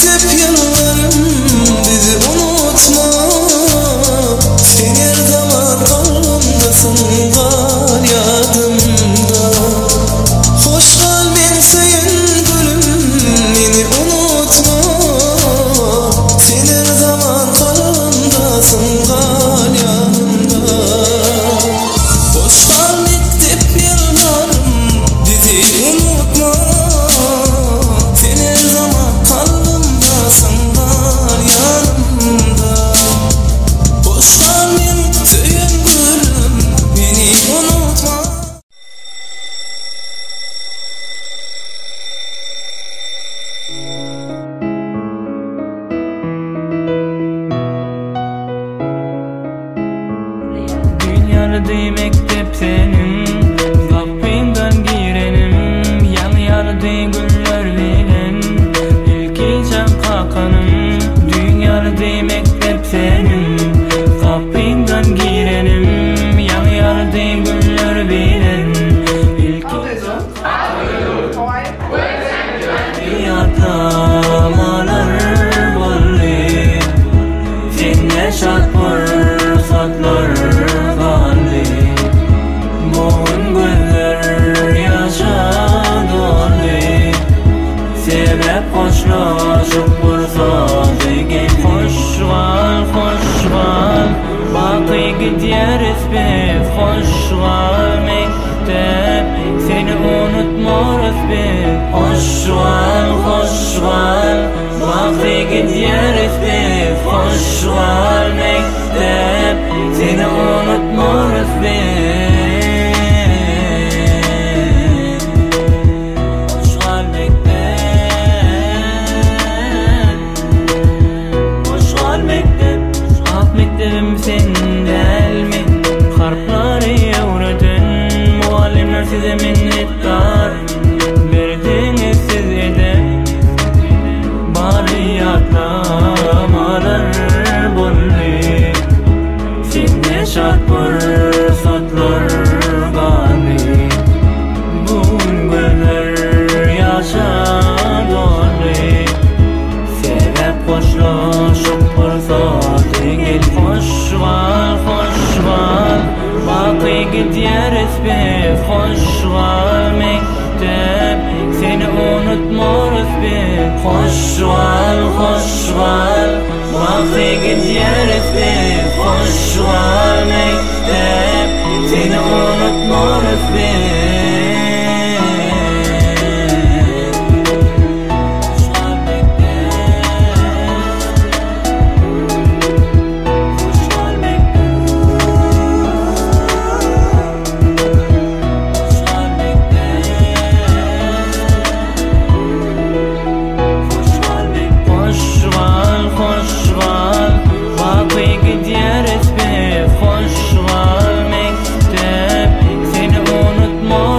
Mekdep ýyllarym bizi unutma Sen her zaman kalbymdasyň gal ýadymda Hoş gal meň söýen gülüm meni unutma Sen her zaman kalbymdasyň gal ýadymda Hoş gal mekdep ýyllarym bizi unutma Sen her zaman kalbymdasyň gal ýanymda Hoş gal meň söýen gülüm meni unutma. Dünýäli mekdep seniň Gapyňdan girenim Ýaňýardy güller bilen Ilki jaň kakanym Dünýäli mekdep seniň Gapyňdan girenim Ýaňýardy güller bilen Ilki How are you? Ýatlamalar boldy Sende şat pursatlar galdy Bu gün gözler ýaşa doldy Sebäp hoşlaşyk pursady geldi Hoş gal, hoş gal, baky gidýäris biz Hoş gal mekdep, seni unutmarys biz Hoş gal, hoş gal, baky gidýäris biz Hoş gal mekdep, seni unutmarys biz Hoş gal mekdep, hoş gal mekdep Ak mekdebim sen dälmi? Harplary öwreden mugallymlar size minnetdar Berdiňiz siz edep Bary ýatlamalar boldy Sende şat pursatlar galdy Bu gün gözler ýaşa doldy Sebäp hoşlaşyk pursady geldi Hoş gal, hoş gal, baky gidýäris biz Hoş gal mekdep, seni unutmarys biz Hoş gal, hoş gal, baky gidýäris biz Hoş gal mekdep, seni unutmarys biz Hoş gal mekdep, hoş gal mekdep, hoş gal mekdep, hoş gal mekdep, hoş gal, hoş gal, baky gidýäris biz Hoş gal mekdep, seni unutmarys.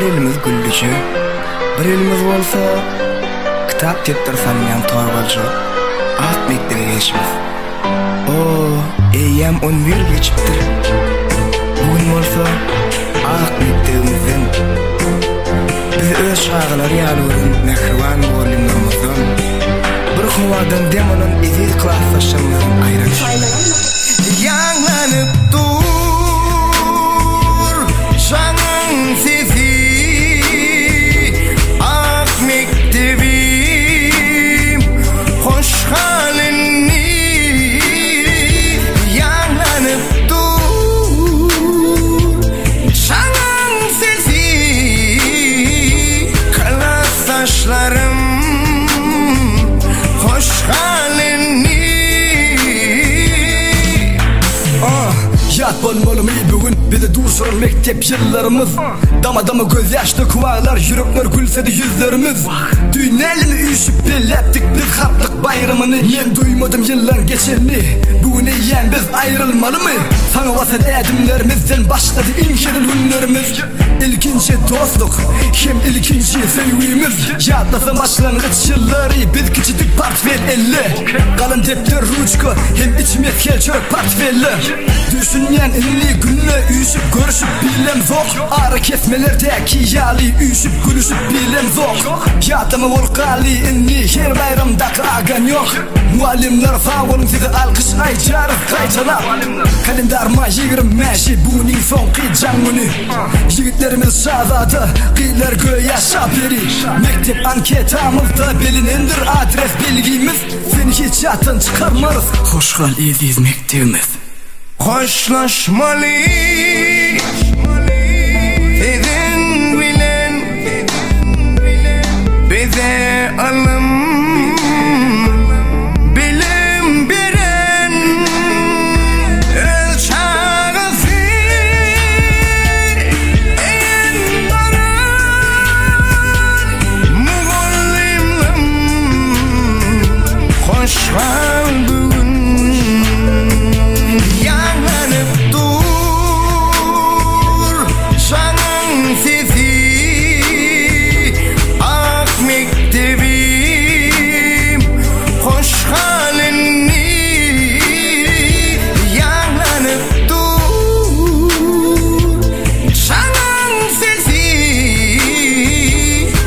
elimiz güllüje, bir elimiz bolsa kitap-depder salynýan torbaljyk ak mekdebe gelşimiz. O, eýýäm on bir ýyl geçipdir. Bu gün bolsa ak mekdebimizden, bizi öz çagalary ýaly gören mähriban mugallymlarymyzdan, bir howadan dem alan eziz klasdaşlarymyzdan aýra düşdük. Ýaňlanyp dur jaňyň sesi, Ak mekdebim, hoş gal indi. Ýaňlanyp dur jaňyň sesi, Klasdaşlarym, hoş gal indi. Ah, Ýat bolmalymy bu gün bizi duşuran mekdep ýyllarymyz? Dama-dama gözýaş döküp aglar ýürekler gülse-de ýüzlerimiz. Düýn älemi üýşüp belläpdik biz harplyk baýramyny. Men duýmadym ýyllaň geçenini. Bu gün eýýäm biz aýrylmalymy? Saňa basan ädimlerimizden başlady iň hezil günlerimiz. Ilkinji dostluk hem ilkinji söýgimiz. Ýatlasam başlangyç ýyllary biz kiçidik portfel elle. Galam depder ruçka hem içi mesgel çörek portfelle. Düşünýän indi günde üýşüp görüşüp bilemzok. Ara kesmelerdäki ýaly üýşüp gülüşip bilemzok. Ýatlama bolup galdy indi her baýramdaky aganýok. Mugallymlar sag boluň size alkyş aýdýarys gaýtalap. Kalendar maý 25-i bu gün iň soňky jaň güni. Ýigitlerimiz şazada, gyzlar göýä şaperi. Mekdep anketamyzda belinendir adres belgimiz. Seni hiç ýatdan çykarmarys. Hoş gal eziz mekdebimiz. Hoşlaşmaly siziň bilen Bize ylym, bilim beren Öz çagasy deýin garan Mugallymlym hoş gal bu gün Ýaňlanyp dur jaňyň sesi Ak mekdebim hoş gal indi Ýaňlanyp dur jaňyň sesi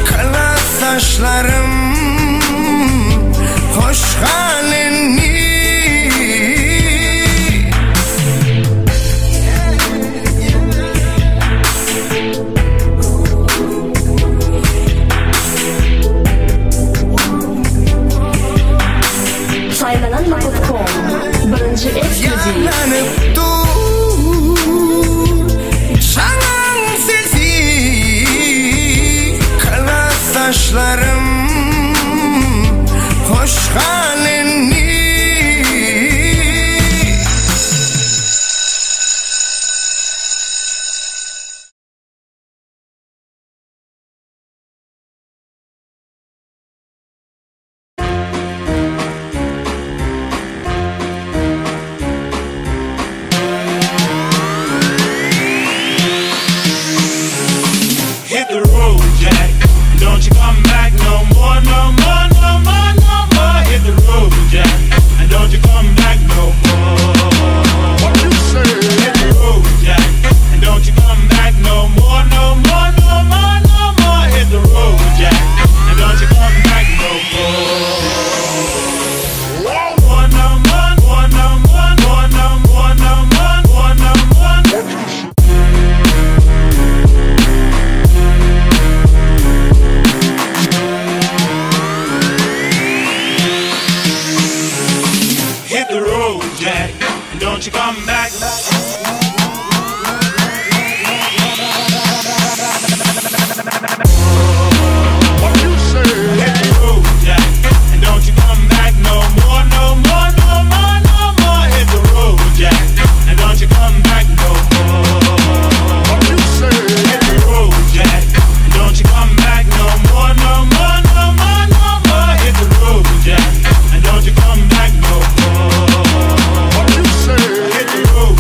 Klasdaşlarym hoş gal indi. Saýlanan.com birinji ekskluziw. Ýaňlanyp dur jaňyň sesi Klasdaşlarym hoş gal indi. Hit the road, Jack. And don't you come back no more, no more, no more, no more. Hit the road, Jack. And don't you come back no more. What you say? Hit the road, Jack. And don't you come back no more, no more, no more, no more. Hit the road, Jack. And don't you come back no more. More, no more, more, no more, more, no more, no more, more, no more. Hit the road, Jack, and don't you come back. What you say? Hit the road, Jack, and don't you come back no more, no more, no more, no more. Hit the road, Jack, and don't you come back no more. What you say? Hit the road, Jack, and don't you come back no more, no more, no more, no more. Hit the road, Jack, and don't you come back no more. What you say? Hit the road.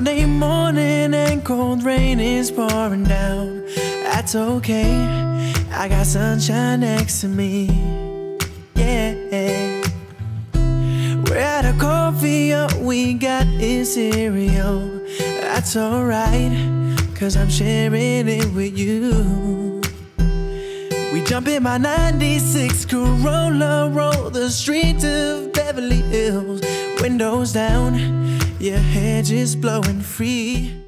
Monday morning and cold rain is pouring down. That's okay. I got sunshine next to me. Yeah. We're out of coffee, all we got is cereal. That's alright, cause I'm sharing it with you. We jump in my 96 Corolla, roll the streets of Beverly Hills. Windows down, your hair just blowing free.